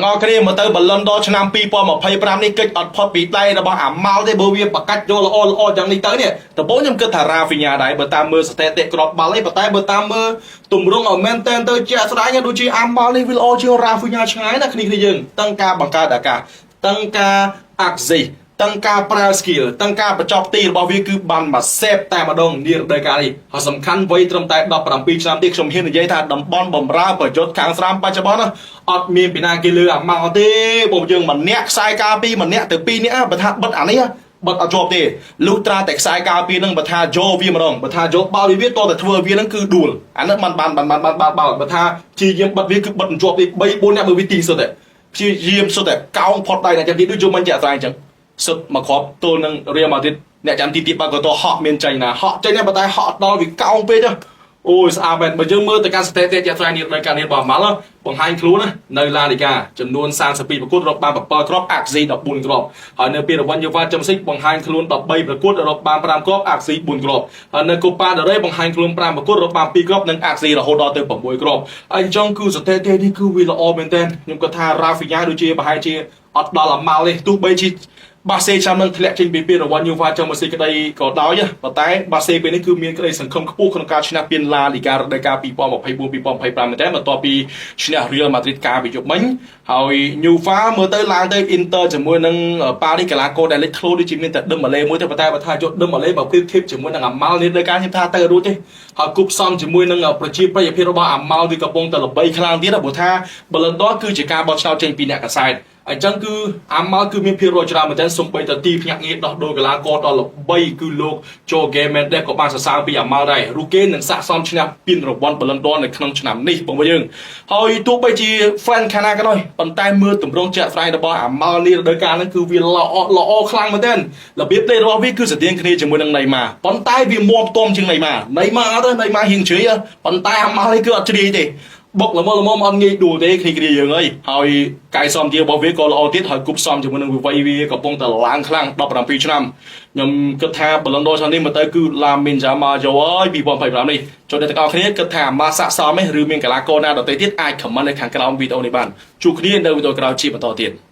ងអគ្នាមើលទៅBallon d'Or ឆ្នាំ2025នេះកិច្ចអត់ផុតពីដៃរបស់អាម៉ាល់ទេបើវាបកាច់យកល្អល្អយ៉ាងនេះទៅនេះដំបូងខ្ញុំគិតថារ៉ាហ្វីញ៉ាដែរបើតាមមើលស្ថិតិគ្រាប់បាល់ឯងប៉ុន្តែបើតាមមើលទម្រង់ឲ្យមែនតែនទៅជាក់ស្ដែងដូចជាអាម៉ាល់នេះវាល្អជាងរ៉ាហ្វីញ៉ាឆ្ងាយណាស់គ្នាគ្នាយើងតាំងការបង្កើតឱកាសតាំងការអាក់ស៊ីតាំងការប្រើ skill តាំងការបញ្ចប់ទីរបស់វាគឺបានមកសេបតែម្ដងនារដូវកាលនេះហើយសំខាន់វ័យត្រឹមតែ17ឆ្នាំទេខ្ញុំហ៊ាននិយាយថាតំបន់បំរើប្រយុទ្ធខាងស្រាមបច្ចុប្បន្នណាអត់មានពីណាគេលើអាម៉ាល់ទេបងយើងម្នាក់ខ្សែការពីរម្នាក់ទៅពីរនាក់បើថាបិទអានេះបិទអត់ជាប់ទេលុះត្រាតែខ្សែការពីរនឹងបើថាយកវាម្ដងបើថាយកបាល់វាតតែធ្វើវានឹងគឺដួលអានេះបានបានបានបានបានបាល់បើថាជាយាមបិទវាគឺបិទមិនជាប់ទេ3 4នាក់មើលវាទីសុទ្ធតែព្យាយាមសុទ្ធតែកោងផុតដៃអ្នកចាំទីដូចយកមិនជាក់ស្ដែងអញ្ចឹងសុទ្ធមកគ្រាប់ទល់នឹងរៀលម៉ាឌ្រីតអ្នកចាំទីទីបើក៏តហក់មានចេញណាហក់ចេញដែរប៉ុន្តែហក់ដល់វាកោងពេកអូយស្អាតមែនបើយើងមើលទៅកាន់ស្ថិតិជាក់ស្ដែងនេះដោយការនេះរបស់អាម៉ាល់បង្ហាញខ្លួនណានៅឡាលីកាចំនួន32ប្រកួតរកបាន7គ្រាប់អាក់ស៊ី14គ្រាប់ហើយនៅពេលរង្វាន់ UEFA Champions League បង្ហាញខ្លួន13ប្រកួតរកបាន5គ្រាប់អាក់ស៊ី4គ្រាប់ហើយនៅ Copa del Rey បង្ហាញខ្លួន5ប្រកួតរកបាន2គ្រាប់និងអាក់ស៊ីរហូតដល់ទៅ6គ្រាប់ហើយអញ្ចឹងគឺស្ថិតិនេះគឺវាល្អមែនទែនខ្ញុំគាត់ថា Raphinha ដូចជាប្រហែលជាអត់ដល់អាម៉ាល់ទេទោះបីជាបាសេឆ្នាំនឹងធ្លាក់ចេញពីពានរង្វាន់ UEFA Champions League ក្តីក៏ដោយប៉ុន្តែបាសេពេលនេះគឺមានក្តីសង្ឃឹមខ្ពស់ក្នុងការឈ្នះពានឡាលីការដូវកាល2024 2025មែនតើបន្ទាប់ពីឈ្នះ Real Madrid កាលពីយប់មិញហើយ UEFA មើលទៅឡើងទៅ Inter ជាមួយនឹងប៉ារីកីឡាករដែលលេចធ្លោដូចជាមានតែដឹមម៉ាឡេមួយទេប៉ុន្តែបើថាយកដឹមម៉ាឡេមកប្រៀបធៀបជាមួយនឹងអាម៉ាល់នេះដោយការខ្ញុំថាទៅរួចទេហើយគប់ផ្សំជាមួយនឹងប្រជាប្រិយភាពរបស់អាម៉ាល់វាកំពុងតែល្បីខ្លាំងទៀតព្រោះថា Ballon d'Or គឺជាការបោះឆ្នោតចេញពីអ្នកកាសែតអញ្ចឹងគឺអាម៉ាល់គឺមានភាគរយច្រើនមែនទែនសូម្បីតែទីភ្នាក់ងារដោះដូរកីឡាករដ៏ល្បីគឺលោក Jorge Mendes ក៏បានសរសើរពីអាម៉ាល់ដែររូគេនឹងស័ក្តិសមឈ្នះពានរង្វាន់ Ballon d'Or នៅក្នុងឆ្នាំនេះបងប្អូនយើងហើយទោះបីជា fan ខាងណាក៏ដោយប៉ុន្តែមើលទម្រង់ជាក់ស្ដែងរបស់អាម៉ាល់នេះរដូវកាលហ្នឹងគឺវាល្អល្អខ្លាំងមែនទែនរបៀបលេងរបស់វាគឺស្តៀងគ្នាជាមួយនឹងណៃម៉ាប៉ុន្តែវាមាំទាំជាងណៃម៉ាណៃម៉ាអត់ទេណៃម៉ារៀងជ្រាយប៉ុន្តែអាម៉ាល់នេះគឺអត់ជ្រាយទេបុកល្មមល្មមអត់ងាយដួលទេគ្នាគ្នាយើងអើយហើយកាយសមជារបស់វាក៏ល្អទៀតហើយគប់សំជាមួយនឹងវិវ័យវាកំពុងតែឡើងខ្លាំង17ឆ្នាំខ្ញុំគិតថា Ballon d'Or ឆ្នាំនេះមើលទៅគឺ Lamine Yamal យកហើយ2025នេះចូលអ្នកទាំងអស់គ្នាគិតថាម៉ាស័កសមទេឬមានកីឡាករណាដទៃទៀតអាច comment នៅខាងក្រោមវីដេអូនេះបានជួបគ្នានៅវីដេអូក្រោយជាបន្តទៀត។